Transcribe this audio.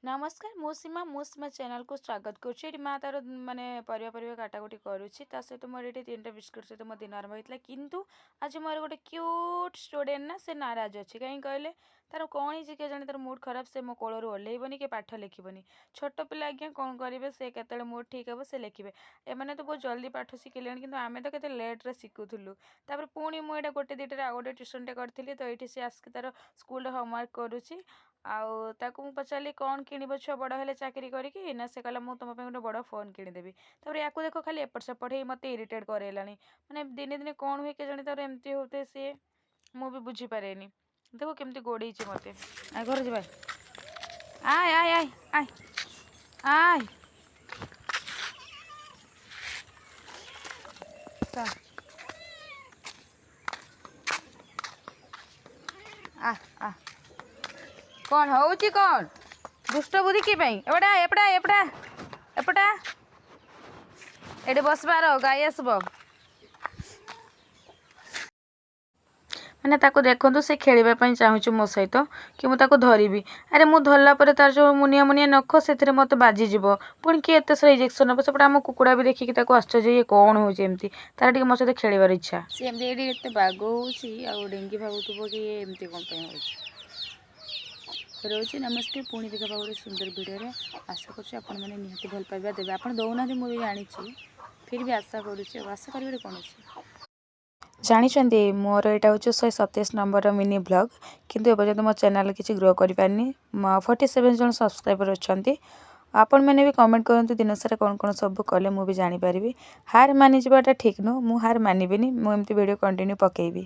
ନମସ୍କାର, ମୁଁ ସୀମା, ମୁଁ ସୀମା ଚ୍ୟାନେଲକୁ ସ୍ୱାଗତ କରୁଛି। ଏଠି ମା ତାର ମାନେ ପରିବା ପରିବା କାଟାକୁଟି କରୁଛି। ତା ସହିତ ମୋର ଏଠି 3ଟା ବିସ୍କୁଟ୍ ସହିତ ମୋ ଦିନ ଆରମ୍ଭ ହେଇଥିଲା। କିନ୍ତୁ ଆଜି ମୋର ଗୋଟେ କ୍ୟୁଟ୍ ଷ୍ଟୁଡେଣ୍ଟ ନା, ସେ ନାରାଜ ଅଛି। କାହିଁକି କହିଲେ, ତାର କ'ଣ ହେଇଛି କେଜାଣି, ତାର ମୁଡ୍ ଖରାପ। ସେ ମୋ କୋଳରୁ ଓହ୍ଲେଇବନି କି ପାଠ ଲେଖିବନି। ଛୋଟ ପିଲା ଆଜ୍ଞା, କ'ଣ କରିବେ? ସେ କେତେବେଳେ ମୁଡ୍ ଠିକ୍ ହେବ ସେ ଲେଖିବେ। ଏମାନେ ତ ବହୁତ ଜଲ୍ଦି ପାଠ ଶିଖିଲେଣି, କିନ୍ତୁ ଆମେ ତ କେତେ ଲେଟ୍ରେ ଶିଖୁଥିଲୁ। ତାପରେ ପୁଣି ମୁଁ ଏଇଟା ଗୋଟେ 2ଟାରେ ଆଉ ଗୋଟେ ଟ୍ୟୁସନ୍ଟେ କରିଥିଲି। ତ ଏଇଠି ସେ ଆସିକି ତାର ସ୍କୁଲରେ ହୋମୱାର୍କ କରୁଛି। ଆଉ ତାକୁ ମୁଁ ପଚାରିଲି, କ'ଣ କିଣିବ ଛୁଆ ବଡ଼ ହେଲେ ଚାକିରି କରିକି? ନା, ସେ କହିଲା, ମୁଁ ତୁମ ପାଇଁ ଗୋଟେ ବଡ଼ ଫୋନ୍ କିଣିଦେବି। ତାପରେ ୟାକୁ ଦେଖ, ଖାଲି ଏପଟ ସେପଟ ହେଇ ମୋତେ ଇରିଟେଟ୍ କରେଇଲାଣି। ମାନେ ଦିନେ ଦିନେ କ'ଣ ହୁଏ କେଜାଣି ତାର, ଏମିତି ହେଉଥାଏ ସିଏ, ମୁଁ ବି ବୁଝିପାରେନି। ଦେଖ କେମିତି ଗୋଡ଼େଇଛି ମୋତେ। ଆୟ, ଘରେ ଯିବା। ଆୟ ଆୟ ଆୟ ଆୟ ଆୟ। ଆ ଆ, କ'ଣ ହଉଛି? କ'ଣ ଦୁଷ୍ଟ ବୁଦ୍ଧି କି ପାଇଁ? ଏପଟା, ଏପଟା, ଏପଟା, ଏପଟା। ଏଠି ବସିବାର, ଗାଈ ଆସିବ। ମାନେ ତାକୁ ଦେଖନ୍ତୁ, ସେ ଖେଳିବା ପାଇଁ ଚାହୁଁଛି ମୋ ସହିତ କି ମୁଁ ତାକୁ ଧରିବି। ଆରେ, ମୁଁ ଧରିଲା ପରେ ତାର ଯେଉଁ ମୁନିଆ ମୁନିଆ ନଖ, ସେଥିରେ ମୋତେ ବାଜିଯିବ। ପୁଣି କିଏ ଏତେ ସାରା ଇଞ୍ଜେକ୍ସନ୍ ନେବ? ସେପଟେ ଆମ କୁକୁଡ଼ା ବି ଦେଖିକି ତାକୁ ଆଶ୍ଚର୍ଯ୍ୟ, ଇଏ କ'ଣ ହେଉଛି ଏମିତି। ତାର ଟିକେ ମୋ ସହିତ ଖେଳିବାର ଇଚ୍ଛା। ସେ ଏମିତି ଏଇଠି ଏତେ ବାଗ ହେଉଛି ଆଉ ଡେଙ୍ଗି ଭାବୁଥିବ କି ଇଏ ଏମିତି କ'ଣ ପାଇଁ ହେଉଛି। ରହୁଛି, ନମସ୍କାର। ପୁଣି ଦେଖିବା ଗୋଟେ ସୁନ୍ଦର ଭିଡ଼ିଓରେ। ଆଶା କରୁଛି ଆପଣମାନେ ନିହାତି ଭଲ ପାଇବା ଦେବେ। ଆପଣ ଦେଉନାହାନ୍ତି, ମୁଁ ବି ଜାଣିଛି, ଫିର୍ ବି ଆଶା କରୁଛି। ଆଉ ଆଶା କରିବାରେ କ'ଣ ଅଛି? ଜାଣିଛନ୍ତି, ମୋର ଏଇଟା ହେଉଛି 127 ନମ୍ବରର ମିନି ବ୍ଲଗ୍, କିନ୍ତୁ ଏପର୍ଯ୍ୟନ୍ତ ମୋ ଚ୍ୟାନେଲ୍ କିଛି ଗ୍ରୋ କରିପାରିନି। 47 ଜଣ ସବସ୍କ୍ରାଇବର୍ ଅଛନ୍ତି। ଆପଣମାନେ ବି କମେଣ୍ଟ କରନ୍ତୁ, ଦିନସାରା କ'ଣ କ'ଣ ସବୁ କଲେ, ମୁଁ ବି ଜାଣିପାରିବି। ହାର ମାନିଯିବାଟା ଠିକ୍ ନୁହଁ। ମୁଁ ହାର ମାନିବିନି। ମୁଁ ଏମିତି ଭିଡ଼ିଓ କଣ୍ଟିନ୍ୟୁ ପକାଇବି।